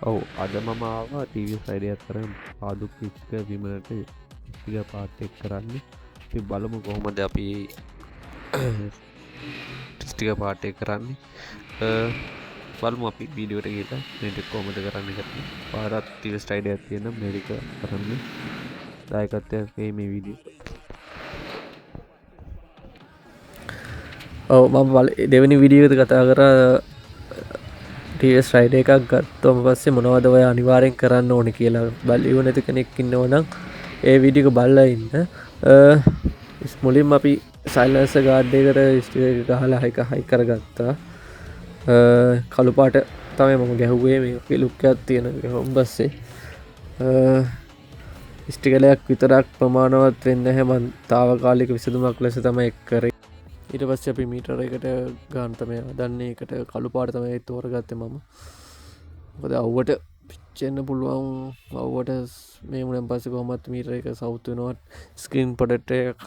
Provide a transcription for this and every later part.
ඔව්, අද මම ආවා TVS Rider එකත් අරන් පාදුක් ස්ටිකර් විමනට ස්ටිකර් පාට් එක කරන්න. අපි බලමු කොහොමද අපි ස්ටිකර් පාට් එක කරන්නේ. බලමු අපි වීඩියෝ එකට ගිහලා මේ ටික කොහොමද කරන්නේ කියලා. ඔයාලටත් TVS Rider එකක් තියෙනම් මේ ටික කරන්න දායකත්වයක් වෙයි මේ වීඩියෝ. ඔව්, මම දෙවෙනි වීඩියෝ එකේදී කතා කරා TVS Rider එකක් ගත්තොම පස්සේ මොනවද ඔයා අනිවාර්යෙන් කරන්න ඕනේ කියලා. බැලුව නැති කෙනෙක් ඉන්නවා නම් ඒ වීඩියෝ එක බලලා ඉන්න. මුලින්ම අපි සයිලන්සර් ගාඩ් එකට ස්ටිකර් එක ගහලා එක හයි කරගත්තා. කළු පාට තමයි මම ගැහුවේ. මේ වගේ ලුක් එකක් තියෙන ගැහුවම පස්සේ. ස්ටිකරයක් විතරක් ප්‍රමාණවත් වෙන්නේ නැහැ. මං තාවකාලික විසඳුමක් ලෙස තමයි එක් කරේ. ඊට පස්සේ අපි මීටර එකට ගන්න තමයි හදන්නේ. ඒකට කළු පාට තමයි තෝරගත්තේ මම. මොකද අවුවට පිච්චෙන්න පුළුවන්. අවුවට මේ වුණාන් පස්සේ කොහොමත් මීටර එක සවුත් වෙනවා. ස්ක්‍රීන් ප්‍රොටෙක්ටර් එකක්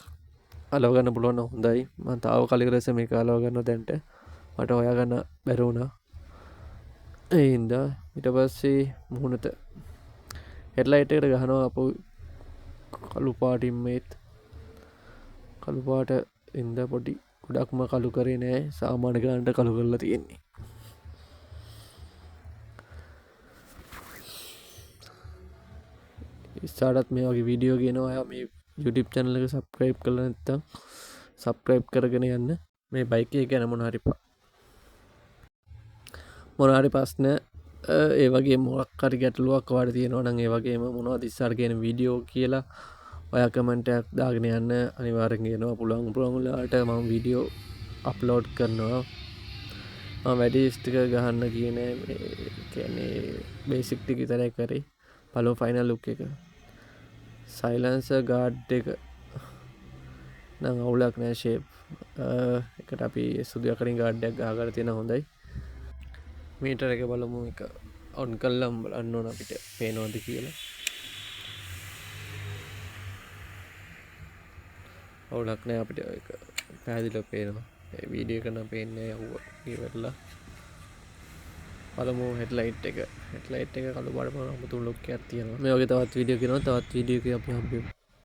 අලව ගන්න පුළුවන් නම් හොඳයි. මං තාවකාලික ලෙස මේක අලව ගන්නවා දැන්ට. මට හොයාගන්න බැරි වුණා. ඒ හින්දා ඊට පස්සේ මුහුණට හෙඩ්ලයිට් එකට ගහනවා අපු කළු පාටින්. මේත් කළු පාට ඉඳ පොඩි ගොඩක්ම කළු කරේ නෑ, සාමාන්‍ය ගානට කළු කරලා තියෙන්නේ. ඉස්සරහටත් මේ වගේ වීඩියෝ ගේනවා. ඔයා මේ YouTube channel එක subscribe කරලා නැත්නම් subscribe කරගෙන යන්න. මේ බයික් එක ගැන මොන හරි ප්‍රශ්න, ඒ වගේ මොකක් හරි ගැටලුවක් ඔයාලට තියෙනවා නම්, ඒ වගේම මොනවද ඉස්සරහට ගේන වීඩියෝ කියලා ඔයා කමෙන්ට් එකක් දාගෙන යන්න. අනිවාර්යෙන් ගේනවා. පුළුවන් වෙලාවට මම වීඩියෝ අප්ලෝඩ් කරනවා. මම වැඩි ස්ටිකර් ගහන්න ගියේ නෑ. මේ බේසික් ටික විතරයි කරේ. බලමු ෆයිනල් ලුක් එක. සයිලන්සර් ගාඩ් එක නම් අවුලක් නෑ. ෂේප් එකට අපි සුදු අකරින් ගාඩ් එකක් ගහගන්න තියෙන හොඳයි. මීටර් එක බලමු. එක ඔන් කරලම බලන්න ඕන අපිට පේනවද කියලා. අවුලක් නෑ, අපිට ඒක පැහැදිලිව පේනවා. ඒ වීඩියෝ එක නම් පේන්නේ නෑ අවුව ඉවරලා. බලමු හෙඩ්ලයිට් එක. හෙඩ්ලයිට් එක කළු පාට බලමු, අමුතු ලුක් එකක් තියෙනවා. මේ වගේ තවත් වීඩියෝ කියනවා. තවත් වීඩියෝ එකක් අපි හම්බෙමු.